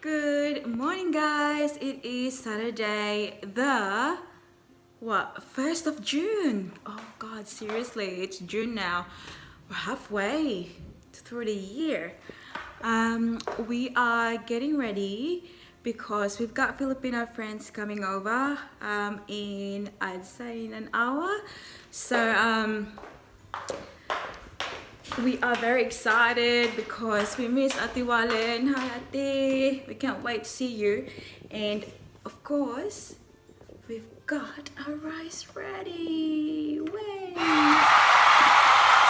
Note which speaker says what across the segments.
Speaker 1: Good morning, guys. It is Saturday, the what, 1st of June. Oh God, seriously, it's June now. We're halfway through the year. We are getting ready because we've got Filipino friends coming over in, I'd say, in an hour. So we are very excited because we miss Ate Walen. Hi, Ate. We can't wait to see you. And of course, we've got our rice ready. Way!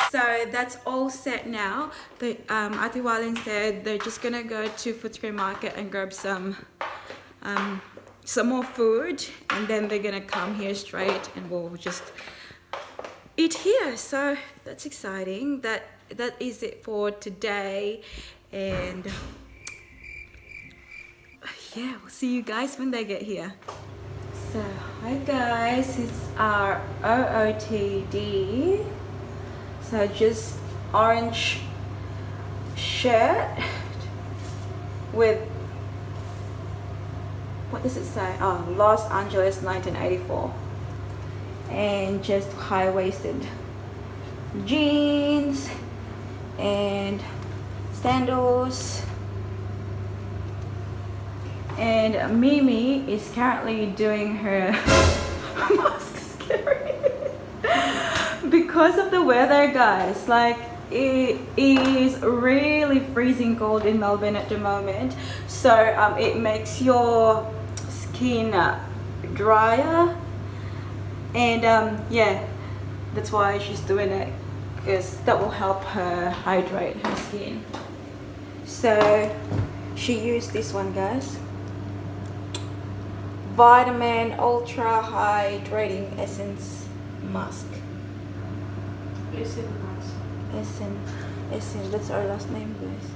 Speaker 1: So that's all set now. The Ate Walen said they're just gonna go to Footscray Market and grab some more food, and then they're gonna come here straight, and we'll just eat here. So that's exciting. That is it for today, and yeah, we'll see you guys when they get here. So hi guys, it's our OOTD. So just orange shirt with, what does it say? Oh, Los Angeles 1984, and just high-waisted jeans and sandals. And Mimi is currently doing her mask scary because of the weather, guys. Like, it is really freezing cold in Melbourne at the moment, so it makes your skin drier, and yeah, that's why she's doing it, because that will help her hydrate her skin. So she used this one, guys, Vitamin Ultra Hydrating Essence Mask.
Speaker 2: Listen, mask.
Speaker 1: Essence, Essence, that's our last name, guys.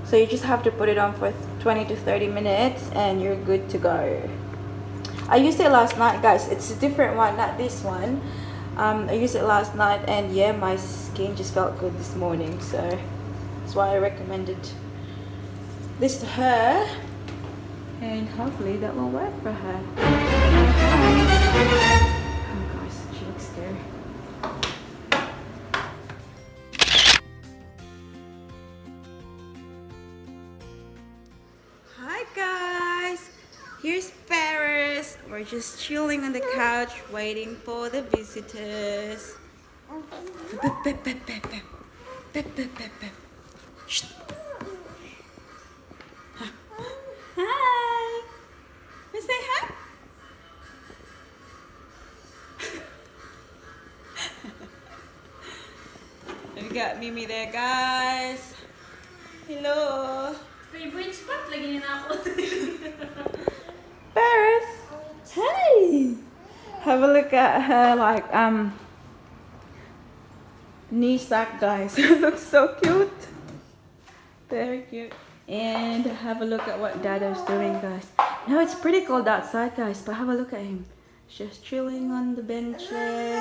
Speaker 1: So you just have to put it on for 20 to 30 minutes and you're good to go. I used it last night, guys. It's a different one, not this one. I used it last night and yeah, my skin just felt good this morning. So that's why I recommended this to her. And hopefully that will work for her. Oh guys, she looks scary. Hi guys! Here's Paris. We're just chilling on the couch waiting for the visitors. Pep, pep, pep, pep, pep. Pep, pep, pep, pep. Shh. Hi! You say hi? We got Mimi there, guys. Hello.
Speaker 2: Favorite spot, lagi niya na ako.
Speaker 1: Paris. Hey. Have a look at her, like, knee sack, guys. It looks so cute. Very cute. And have a look at what Dado's doing, guys. Now it's pretty cold outside, guys, but have a look at him. Just chilling on the bench there,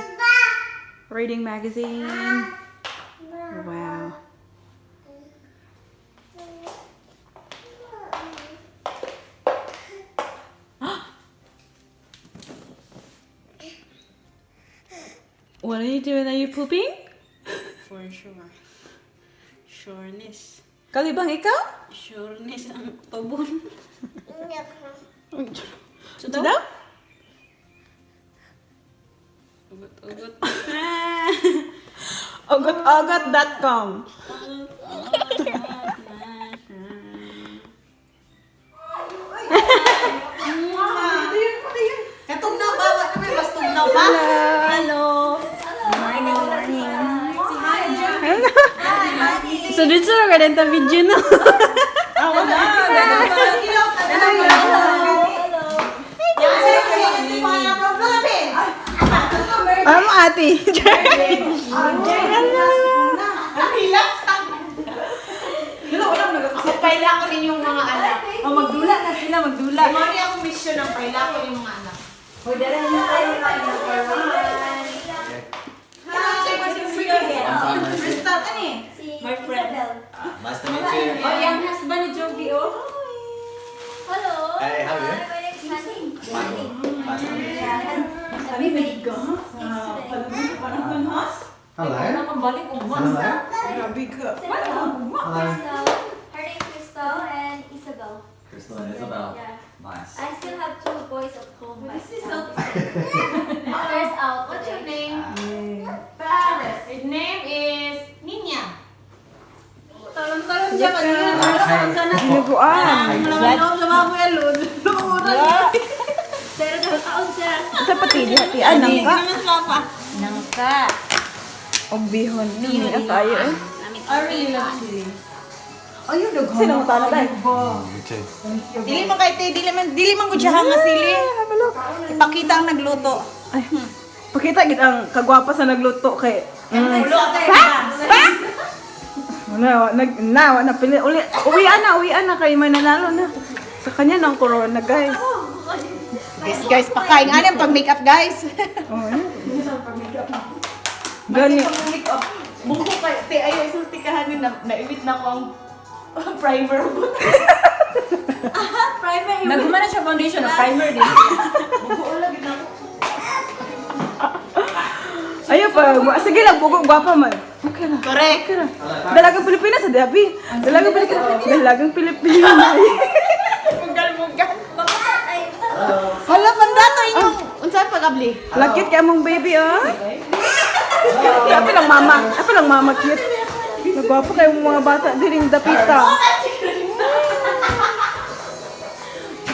Speaker 1: reading magazine. Wow. What are you doing? Are you pooping?
Speaker 2: For sure. Sureness.
Speaker 1: Kalibang ikaw?
Speaker 2: Sureness ang tubon.
Speaker 1: Ito daw?
Speaker 2: Ugot-ugot.
Speaker 1: Ugot-ugot.com.
Speaker 3: Katugnaw ba? Wa na may mas tugnaw pa?
Speaker 1: Hello.
Speaker 3: Morning, morning.
Speaker 2: So dito na ka ta video no?
Speaker 1: Ah, wala.
Speaker 3: Yung sister si Maya from Philippines.
Speaker 1: Ano, ate?
Speaker 3: Relax ka. Ako paila ko rin yung mga anak.
Speaker 1: Oh, magdula na sila, magdula.
Speaker 3: Mao ni akong mission ng paila ko yung mga anak.
Speaker 1: Hoy, dala na tayo number one.
Speaker 3: Crystal ka ni.
Speaker 1: My friend.
Speaker 4: Nice to meet you.
Speaker 2: Oh, yung husband ni Joby, oh.
Speaker 1: Lami ka sa panahon ha?
Speaker 4: Hello.
Speaker 2: Nakabalik ugma.
Speaker 4: Hello.
Speaker 1: Grabe ka.
Speaker 4: Hello.
Speaker 3: Crystal. Her name Crystal and Isabel.
Speaker 4: Crystal and Isabel.
Speaker 3: Yeah.
Speaker 4: Nice.
Speaker 3: I still have two boys at home. This is so There's out.
Speaker 5: What's your name?
Speaker 3: Paris.
Speaker 5: His name is Nina.
Speaker 2: Talon-talon siya pag
Speaker 1: Dinuguan.
Speaker 3: Pero kaon siya.
Speaker 1: Sa pati di anang ka.
Speaker 2: Nangka.
Speaker 1: Og bihon. Dili na tayo eh.
Speaker 2: I really love chili.
Speaker 3: Ayun, daghan.
Speaker 1: Sino mo tala tayo?
Speaker 4: You too.
Speaker 3: Dili man kay te, dili man gud siya nga sili. Ipakita ang nagluto.
Speaker 1: Ay, pakita gid ang kagwapa sa nagluto kay. Wala, nag na, wala pili uli. Uwi na kay may nanalo na. Sa kanya ng corona, guys.
Speaker 3: Guys, guys, pakain ano pag makeup, guys.
Speaker 1: Oh, eh. Gani.
Speaker 3: Makeup. Buko kay te ayo isulti ka hanin na naimit na ko ang primer.
Speaker 5: Primer.
Speaker 2: Naguma na siya foundation, na primer din.
Speaker 1: Ayo pa, sige lang bugo gwapa man. Okay lang.
Speaker 3: Correct.
Speaker 1: Okay lang. Dalagang Pilipinas sa Debbie. Dalagang Pilipinas. Dalagang Pilipinas.
Speaker 3: Mugal mugal. Hala pandato inyong unsa pagabli?
Speaker 1: Lakit kay among baby, oh. Apa lang mama? Apa lang mama cute? Nagwapo kayo mga bata diring dapita.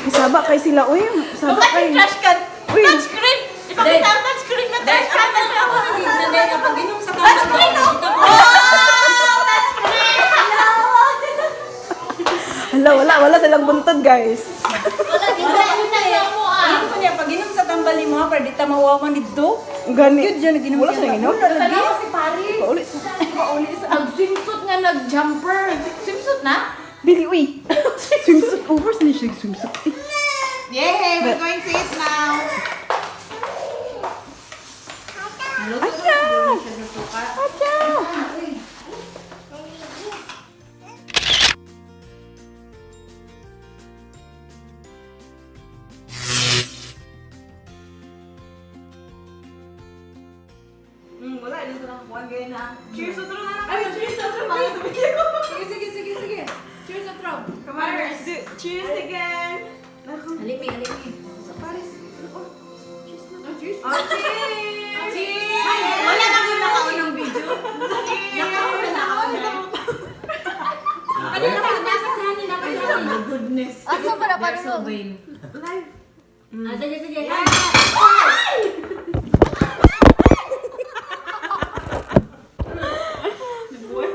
Speaker 1: Isaba kay sila, uy. Saba kay.
Speaker 3: Trash can.
Speaker 1: Uy.
Speaker 3: Touchscreen. Ipakita ang touchscreen na trash can.
Speaker 2: Ako nagiging kapag inom sa tama.
Speaker 3: Touchscreen oh. Oh, touchscreen.
Speaker 1: Hala, wala, wala silang buntod, guys.
Speaker 3: Wala di sa mo ah.
Speaker 2: Ayun ko niya, pag inom sa tambali mo, para di ta mawawan dito.
Speaker 1: Gani.
Speaker 2: Cute dyan, nag-inom
Speaker 1: Wala
Speaker 2: siya.
Speaker 1: silang inom.
Speaker 2: Wala lagi.
Speaker 5: Si Paris.
Speaker 1: Pauli sa.
Speaker 5: Pauli sa. Nag-swimsuit nga nag-jumper. Swimsuit na?
Speaker 1: Dili, uy. Swimsuit over sa siya swimsuit.
Speaker 3: Yay, we're going to eat now.
Speaker 1: Acha! Acha! Wala, hindi ko nakakuha gaya na. Cheers, otro na lang. Ay, cheers, otro.
Speaker 2: Sige, sige, sige, sige. Cheers sa trog.
Speaker 1: Come on, cheers again.
Speaker 2: Halimi, halimi.
Speaker 1: Sa Paris. Oh, cheers na.
Speaker 2: Cheers.
Speaker 1: Oh, cheers! Cheers!
Speaker 2: Wala na akong nakaunang video. Nakauna na ako. Ano na nasa sani, nasa sani. My goodness.
Speaker 3: Asa para
Speaker 2: They're so vain.
Speaker 1: Live.
Speaker 2: Ah, sige, sige.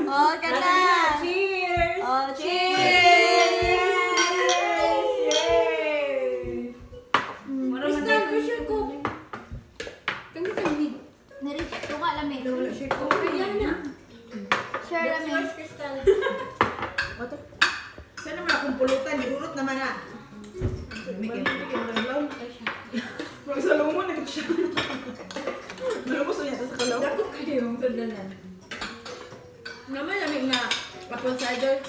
Speaker 3: Oh, ganda.
Speaker 1: Cheers!
Speaker 3: Oh, cheers.
Speaker 1: Yay!
Speaker 2: Crystal, where's your coke? Kami kami.
Speaker 5: Nare-check ko nga lamig.
Speaker 2: Ayan na.
Speaker 5: Share lamig. Crystal.
Speaker 3: Sana naman akong pulutan, gihurot naman na.
Speaker 1: Huwag sa lumon, nagit siya. Nalubos niya sa kalaw.
Speaker 2: Dakot kayo yung sadalan. Naman lamig na apple cider.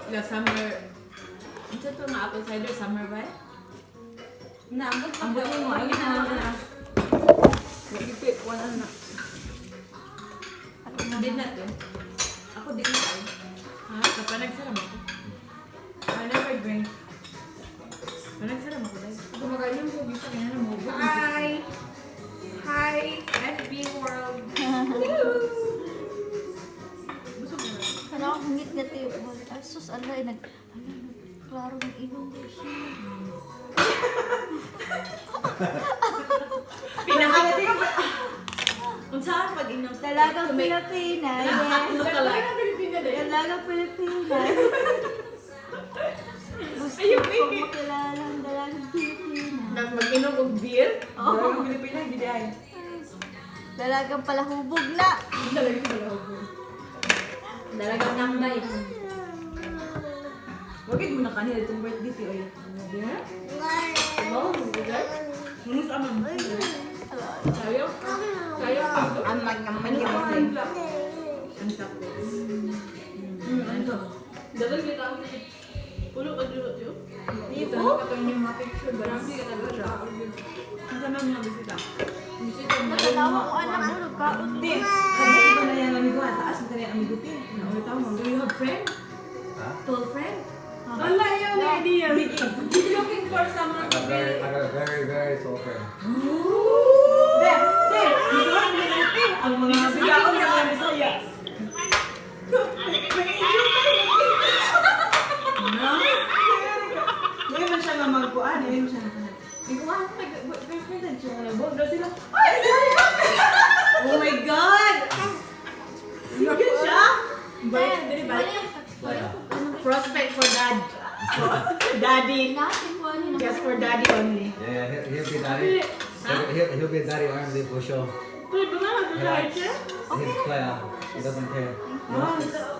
Speaker 2: La summer. Ano to nga apple cider? Summer ba?
Speaker 5: Naambot pa.
Speaker 2: Ang buti mo. Ayun na lang na.
Speaker 1: Nagipit, wala na.
Speaker 2: Hindi na to. Ako di na tayo. Ha? Kapag nagsaram ako. I never drink. Panagsaram ako dahil. Gumagayon ko bisa kaya na mo.
Speaker 3: Hi. Hi, FB World.
Speaker 5: Kana ako hungit na tayo. Ay, sus, ala, eh, nag... Ala, nag... Klaro ng ilong ko siya.
Speaker 3: Pinaka Unsa pag inom?
Speaker 5: Dalagang Pilipina. Yeah.
Speaker 2: Look alike.
Speaker 5: Dalagang Pilipina. Gusto ko makilala ang dalagang Pilipina.
Speaker 3: Nag mag-inom og beer?
Speaker 1: Oh. Pilipina, hindi ay.
Speaker 5: Dalagang palahubog na.
Speaker 2: Dalagang nambay.
Speaker 1: Wag mo na kanila itong birthday ti oy.
Speaker 3: Ang mag-ngaman yung
Speaker 2: Dapat kita ang Pulo ka dito tiyo. Dito. Kapag yung mga picture ba? Marami ka talaga. Ang sama mga bisita.
Speaker 5: Tawa ko anak ko, nagkaon.
Speaker 1: Ti, kabuti ko na yan amigo. Ang taas mo ka na yan amigo, ti. Naulit ako.
Speaker 2: Do you have friend?
Speaker 4: Huh?
Speaker 2: Tall friend? Wala yung idea. He's looking for someone
Speaker 4: I
Speaker 2: to
Speaker 4: got very,
Speaker 2: be.
Speaker 4: I got a very, very tall friend.
Speaker 1: Te, te, gusto ko ng ti. Ang mga bigaon ng mga Bisaya. No? Ngayon man siya nga magkuan, ngayon man siya nga kanang. Ikaw ah, nag-girlfriend siya nga nabog. Daw sila, ay, ay,
Speaker 3: Oh my God! Single siya?
Speaker 2: Balik, dali, balik.
Speaker 4: Player.
Speaker 3: Prospect for dad. Daddy. Just for daddy only.
Speaker 4: Yeah, he'll be daddy. He'll be daddy only for sure. He likes his player. He doesn't care. He wants to-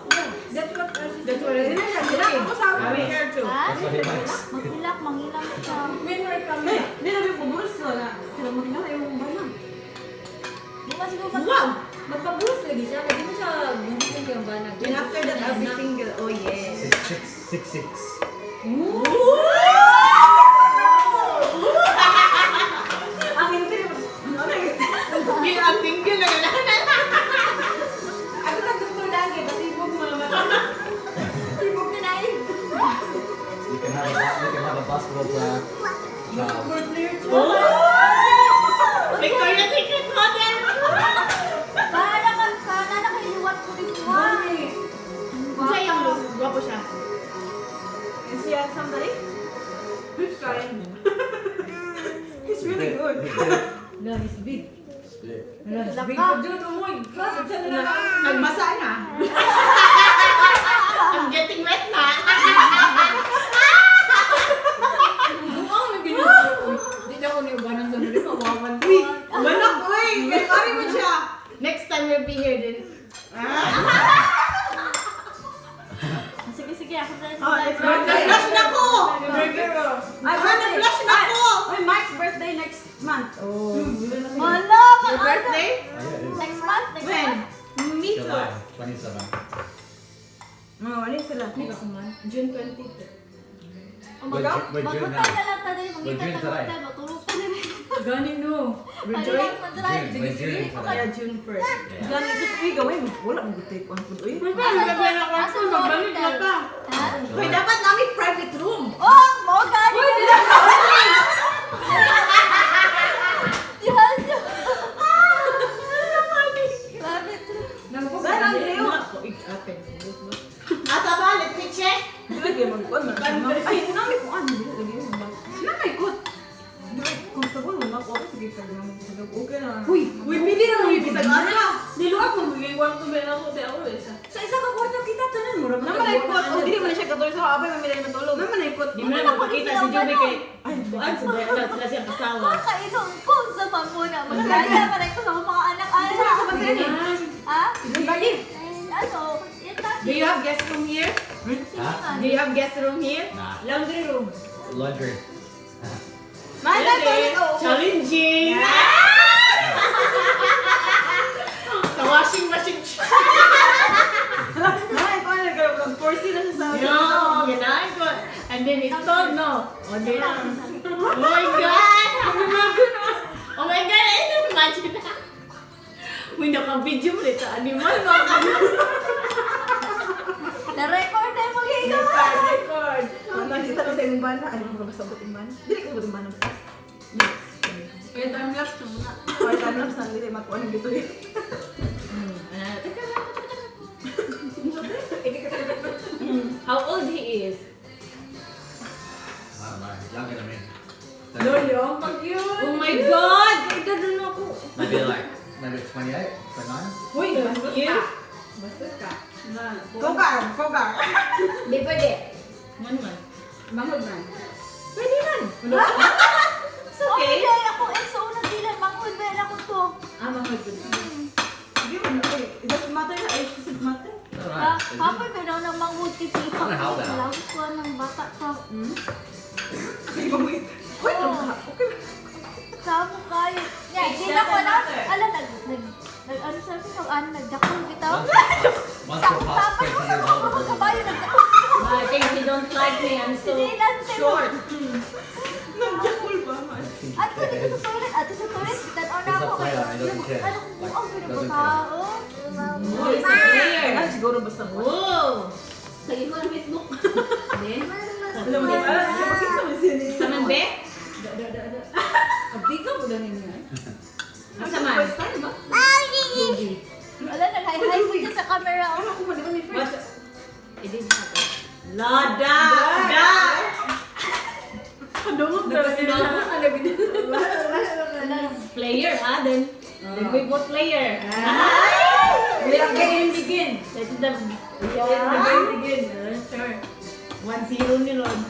Speaker 2: That's what I
Speaker 3: That's what it is.
Speaker 1: Ako sa
Speaker 3: I will care too.
Speaker 4: That's what he likes.
Speaker 5: Maghilak, mangilak siya.
Speaker 2: When we're coming.
Speaker 1: Hey, di na ko buros ko na. Kaya mo kinala yung bana.
Speaker 5: Di ba siguro mag-
Speaker 3: Wow!
Speaker 2: Magpabuhos lagi siya. Hindi mo siya buntisin kayong banag.
Speaker 3: And after that, I'll be single. Oh yeah.
Speaker 4: Six, six, six, six.
Speaker 1: Ang hindi ano na yun?
Speaker 3: Hindi, ang single na gano'n.
Speaker 1: Ako na doktor lagi kasi ibog mo naman.
Speaker 5: Sibog na na eh.
Speaker 4: You can have a basketball player. Child.
Speaker 3: Victoria's Secret model!
Speaker 5: Bahala ka, bahala na kayo liwat ko din mo.
Speaker 3: Siya yung look. Gwapo siya.
Speaker 1: Is he at somebody? Who's trying? He's really good.
Speaker 2: No, he's big.
Speaker 4: Split.
Speaker 2: No, he's big.
Speaker 5: Laka.
Speaker 2: Dude, oh my God. Saan na lang?
Speaker 3: Nagbasa na. I'm getting wet na.
Speaker 2: Buang na ganyan. Hindi na ako niubanan sa nila. Mawawan.
Speaker 3: Uy, balak, uy! Kaya pare mo siya. Next time we'll be here din.
Speaker 5: Sige, sige, ako na.
Speaker 1: Oh, it's
Speaker 3: Nag-blush na ko!
Speaker 1: Ay,
Speaker 3: Ah, nag-blush na ko!
Speaker 1: Ay, Mike's birthday next month. Oh.
Speaker 5: Wala,
Speaker 3: Your
Speaker 5: maaga.
Speaker 3: birthday?
Speaker 4: Oh, yeah, it is.
Speaker 5: Next month, next
Speaker 3: When?
Speaker 5: month.
Speaker 3: Me too.
Speaker 4: July 27.
Speaker 1: Mga wala sila.
Speaker 2: June 22.
Speaker 5: Oh, mag-
Speaker 4: We're June
Speaker 5: Mag-hotel
Speaker 4: now.
Speaker 5: na lang tayo, mangita
Speaker 4: We're June
Speaker 5: tayo
Speaker 4: today.
Speaker 5: hotel, matulog pa rin.
Speaker 2: Gani no.
Speaker 5: Ano lang, mag-drive.
Speaker 4: June. We're June today.
Speaker 3: Kaya June 1st.
Speaker 4: Yeah.
Speaker 1: Gani sus uy gawin wala mo gutay ko ang pud uy.
Speaker 5: Asa to? Asa to hotel? Ha?
Speaker 3: Uy, dapat namin private room.
Speaker 5: Oh, mo gani. Yes. Private room.
Speaker 1: Saan ang Leo?
Speaker 3: Asa ba? Let me check.
Speaker 1: Dili kay magkuan man. Ay, nami ko ano dili lagi mo ba. Nami ko. Dili comfortable mo ako sige kag namo okay na.
Speaker 3: Uy, uy, pili na mo yung bisag asa.
Speaker 2: Niluwag mo. Magiging to ba ako? Di ako eh.
Speaker 1: Sa isa ka kwarto kita tanan mo ra. Naman ay kot. Oh, dili man na siya katulog sa abay may milay matulog.
Speaker 3: Naman ay kot.
Speaker 2: Di mo na magpakita si Joby kay...
Speaker 1: Ay,
Speaker 2: Kuan, sa Brenda sila siyang kasawa.
Speaker 5: Kakainom ko sa mamuna. Magkaya pa rin ko sa mga anak-anak. Ha?
Speaker 1: Bali.
Speaker 5: Eh, ano? Yan tayo.
Speaker 3: Do you have guest room here?
Speaker 4: Huh?
Speaker 3: Do you have guest room here?
Speaker 4: Nah.
Speaker 2: Laundry room.
Speaker 4: Laundry.
Speaker 1: Mahal na toilet oh.
Speaker 3: Challenging! Sa washing machine.
Speaker 1: Mahal ko ano nag foresee na siya sa
Speaker 3: No, ganahan ko. And then it's told no. Oh, then, oh my God! Oh my God! I imagine na. Uy, naka-video mo nito. Animal, mga
Speaker 5: Na-record na yung mga
Speaker 3: Record, record.
Speaker 1: Nakita ko sa imong bana, ano ko ba sa imong bana? Dili ko ba imong bana?
Speaker 2: Kaya time lapse na muna.
Speaker 1: Or time lapse na dili makuan dito.
Speaker 3: Ah, teka lang.
Speaker 2: How old he is?
Speaker 4: I don't know. Younger than me.
Speaker 2: Lolo, pag yun. Oh my God! Kaedad na ako.
Speaker 4: Maybe like, maybe 28, 29.
Speaker 2: Uy, bastos ka.
Speaker 3: Bastos ka.
Speaker 1: Kogar, kogar.
Speaker 3: Hindi pwede.
Speaker 2: One month.
Speaker 3: Mangod man. Pwede man.
Speaker 5: It's okay. Oh, dahil ako eh, sa unang dila, manghod ba ako to?
Speaker 2: Ah, mangod ko na.
Speaker 1: Di mo na, eh, it doesn't matter na age, does it matter?
Speaker 4: I don't
Speaker 5: Ha,
Speaker 4: know. Is it?
Speaker 5: hapon ba daw ng manghod kasi
Speaker 4: Ano, how about?
Speaker 5: Malawit ko ng bata pa.
Speaker 1: Sige, wait. Wait lang ka. Okay.
Speaker 5: Samo kayo. Nya,
Speaker 2: Age
Speaker 5: di na ko
Speaker 2: doesn't
Speaker 5: na.
Speaker 2: matter.
Speaker 5: Ala, nag, nag, nag, ano sa nag, ano, nagjakol bitaw.
Speaker 4: Once you're past
Speaker 5: Tapos
Speaker 4: 20
Speaker 5: ko sa
Speaker 4: years old,
Speaker 5: mga
Speaker 4: it doesn't
Speaker 5: kabayo,
Speaker 4: matter.
Speaker 5: nagjakol.
Speaker 2: I think he don't like me. I'm so
Speaker 5: Sinilan siya.
Speaker 2: short.
Speaker 1: Nagjakol ba man?
Speaker 5: Ato dito sa toilet, ato sa toilet, tanaw na
Speaker 4: He's a
Speaker 5: ako.
Speaker 4: player, he doesn't Doesn't care. Like, doesn't care.
Speaker 5: Tao.
Speaker 3: Oh, he's a player.
Speaker 2: Ah, siguro basta mo.
Speaker 3: Oh!
Speaker 5: Lagi ko ang Facebook.
Speaker 2: Alam mo, ah,
Speaker 3: Sa man, be?
Speaker 2: Da, da, da, da. Abdi ka mo lang yun.
Speaker 3: Asa man?
Speaker 2: First time ba?
Speaker 5: Wala, nag-hi-hi po dyan sa camera. Oh.
Speaker 2: Ako mo, di ba may first?
Speaker 3: Lada! Da!
Speaker 2: Kadungog na sila.
Speaker 3: Player, ha? Then we both player.
Speaker 2: Let the game begin.
Speaker 3: Let the game begin. Sure. 1-0 ni Lord.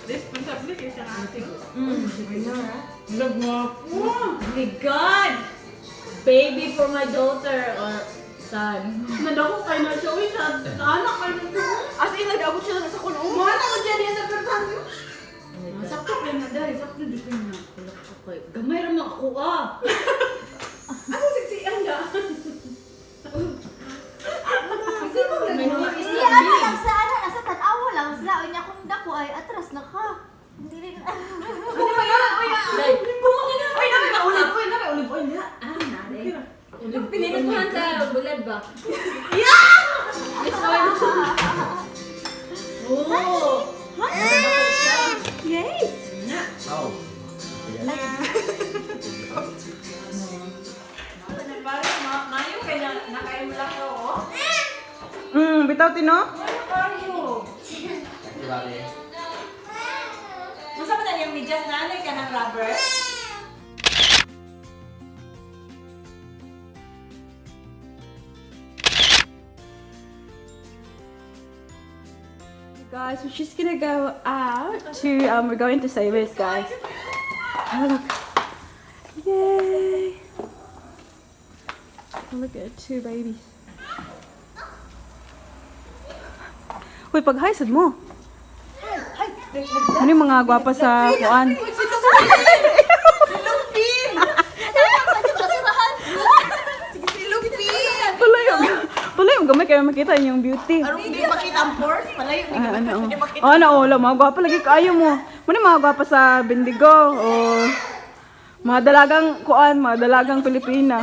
Speaker 2: Responsable kayo sa ating.
Speaker 3: Oh my God! Baby for my daughter or son.
Speaker 2: Nadako kayo na siya. Uy, sa anak kayo na siya. As in, nag-abot siya na sa kuno. Umuhan ako dyan niya sa personal. Sakto kayo na dahil. Sakto dito na.
Speaker 3: Okay. Gamay ra man ako ah.
Speaker 2: Asa siksian na?
Speaker 3: May mga
Speaker 5: Hindi,
Speaker 3: isla
Speaker 5: ano lang sa ano, nasa tanawa lang sila. Unya kung dako ay atras na ka. Hindi rin.
Speaker 3: Like,
Speaker 2: Uy, namin na olive oil. Namin olive oil na.
Speaker 3: ah, nare.
Speaker 2: Pininutuhan sa
Speaker 3: bulad ba? Yeah! It's oil. Oh!
Speaker 1: Yes.
Speaker 4: Oh. Yeah.
Speaker 2: Mayo kayo na nakaimla ko.
Speaker 1: Bitaw tino?
Speaker 2: Mayo.
Speaker 4: Thank you, Ali.
Speaker 2: Masa pa na yung medyas na ka ng rubber?
Speaker 1: Guys, we're just gonna go out to, we're going to Savers, guys. Have a look. Yay! Look at two babies. Uy, pag-hi sad mo. Ano yung mga gwapa sa kuan? Palayo. Palayo, gamay kayo makita inyong beauty.
Speaker 2: Hindi makita ang pores. Palayo.
Speaker 1: Ah, ano, oh. Oh, ano, oh, wala, mga gwapa lagi kaayo mo. Muna mga gwapa sa Bendigo o mga dalagang kuan, mga dalagang Pilipina.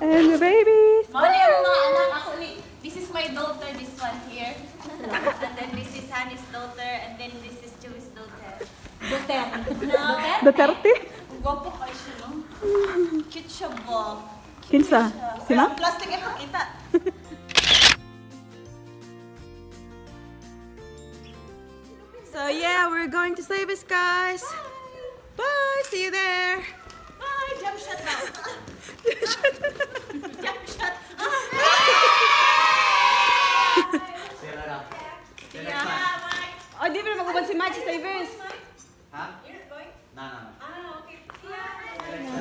Speaker 1: And the babies.
Speaker 6: Mao ni ang mga anak ako ni. This is my daughter, this one here. And then this is Honey's daughter, and then this is Joey's daughter. Daughter. No.
Speaker 1: Duterte?
Speaker 6: Gwapo kayo siya, no? Cute siya ba?
Speaker 1: Kinsa? Sina?
Speaker 6: Ang plastic ay pakita.
Speaker 1: So yeah, we're going to Savers, guys. Bye. See you there.
Speaker 6: Bye! Jump shot na. Jump shot.
Speaker 4: See you later. See you next time.
Speaker 1: Oh, di ba mag-uban si Match Savers?
Speaker 4: Huh? No, no, no.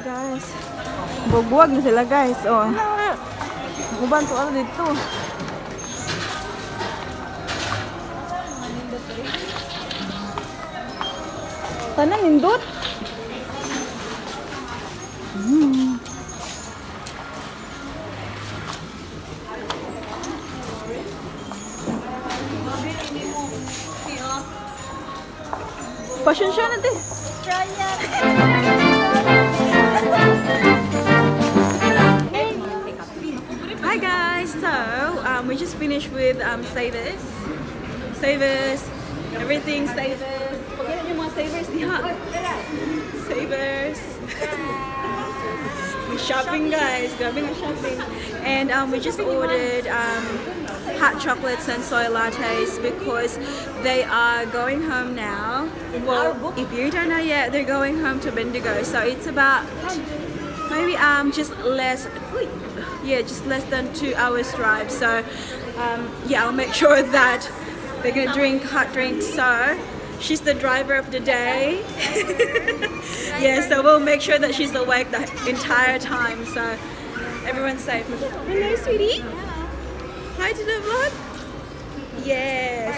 Speaker 1: Guys, bugwag na sila guys. Oh. Uban to ano dito. Tanan nindot. Passion siya na te.
Speaker 5: Australia.
Speaker 1: Hi guys! So we just finished with Savers. Savers, everything Savers. Pagkailan yung mga Savers diha. Savers. We're shopping guys, grabe nga shopping. And we just ordered hot chocolates and soy lattes because they are going home now. Well, if you don't know yet, they're going home to Bendigo. So it's about maybe just less, yeah, just less than 2 hours drive. So yeah, I'll make sure that they're gonna drink hot drinks. So she's the driver of the day. Yeah, so we'll make sure that she's awake the entire time. So everyone's safe. Hello, sweetie. Hi to the vlog. Yes.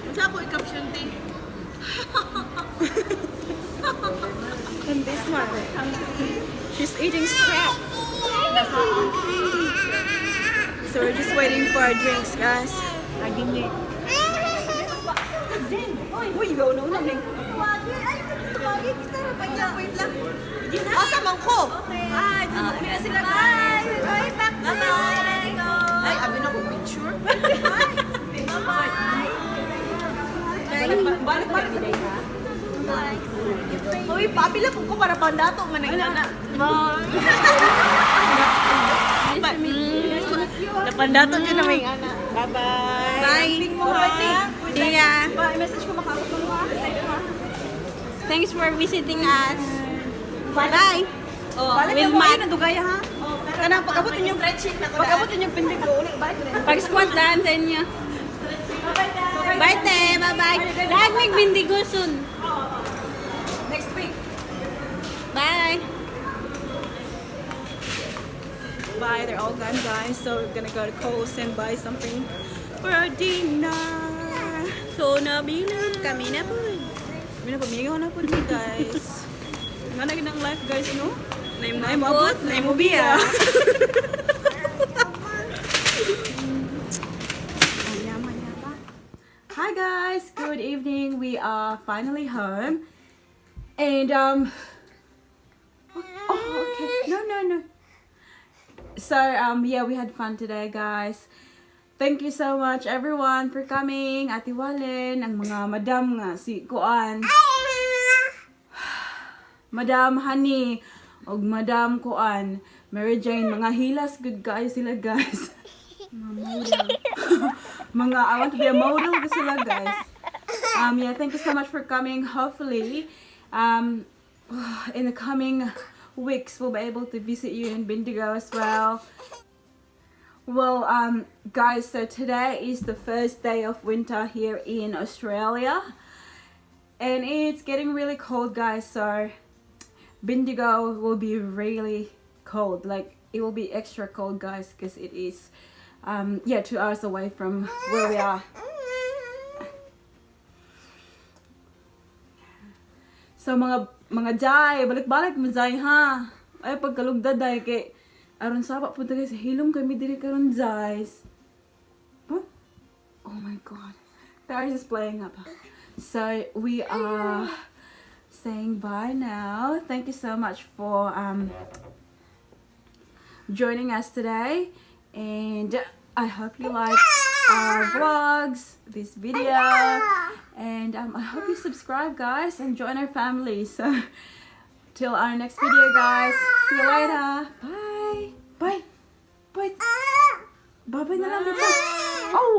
Speaker 6: Unsa ako i-caption te?
Speaker 1: And this one. She's eating scrap. So we're just waiting for our drinks, guys. Uy, go no, no,
Speaker 6: Tawagi. Ay, tawagi. Kita na pa niya. Wait lang. Asa man ko? Okay. Ay, na sila, guys. Bye. Back to Bye. Ay, abi na ko picture. Bye. Bye. Balik, balik. Uy, pabila po ko para pandato man ang ina. Napandato dyan na may ana. Bye-bye. Bye.
Speaker 1: See ya.
Speaker 6: Bye. Message ko makaabot mo ha.
Speaker 1: Thanks for visiting us. Bye.
Speaker 6: Oh,
Speaker 1: With Matt.
Speaker 6: Ang dugaya ha. Kanang pag-abot ninyo pag-abot ninyo Bendigo uli bye.
Speaker 1: Pag-squat daan sa inyo. Bye, te. Bye-bye. Lag mig Bendigo soon.
Speaker 6: Next week.
Speaker 1: Bye.
Speaker 6: Bye, they're all gone, guys. So we're gonna go to Coles and buy something for our dinner.
Speaker 1: So, nabilin kami na po.
Speaker 6: Kami na pamigaw na po ni guys. Nga na ginang life, guys, no?
Speaker 1: Nay
Speaker 6: Nay mo abot, nay mo biya. Hi guys, good evening. We are finally home. And oh, okay. No. So yeah, we had fun today, guys. Thank you so much, everyone, for coming. Ate Walen, ang mga madam nga si Kuan. Madam Honey, og Madam Kuan, Mary Jane, mga hilas good guys sila, guys. Mga I want to be a model ko sila, guys. Yeah, thank you so much for coming. Hopefully, in the coming weeks, we'll be able to visit you in Bendigo as well. Well, guys, so today is the first day of winter here in Australia. And it's getting really cold, guys, so Bendigo will be really cold. Like, it will be extra cold, guys, because it is, yeah, 2 hours away from where we are. So, mga jay, balik-balik mo jay ha. Ay, pagkalugdad day, kay, aron saba punta guys, hilom kami diri karon, jays. Huh? Oh my God. Paris is playing up. So we are saying bye now. Thank you so much for joining us today. And I hope you like our vlogs, this video. And I hope you subscribe, guys, and join our family. So till our next video, guys. See you later. Bye. Bye. Bye. Bye-bye na lang, bye. Oh!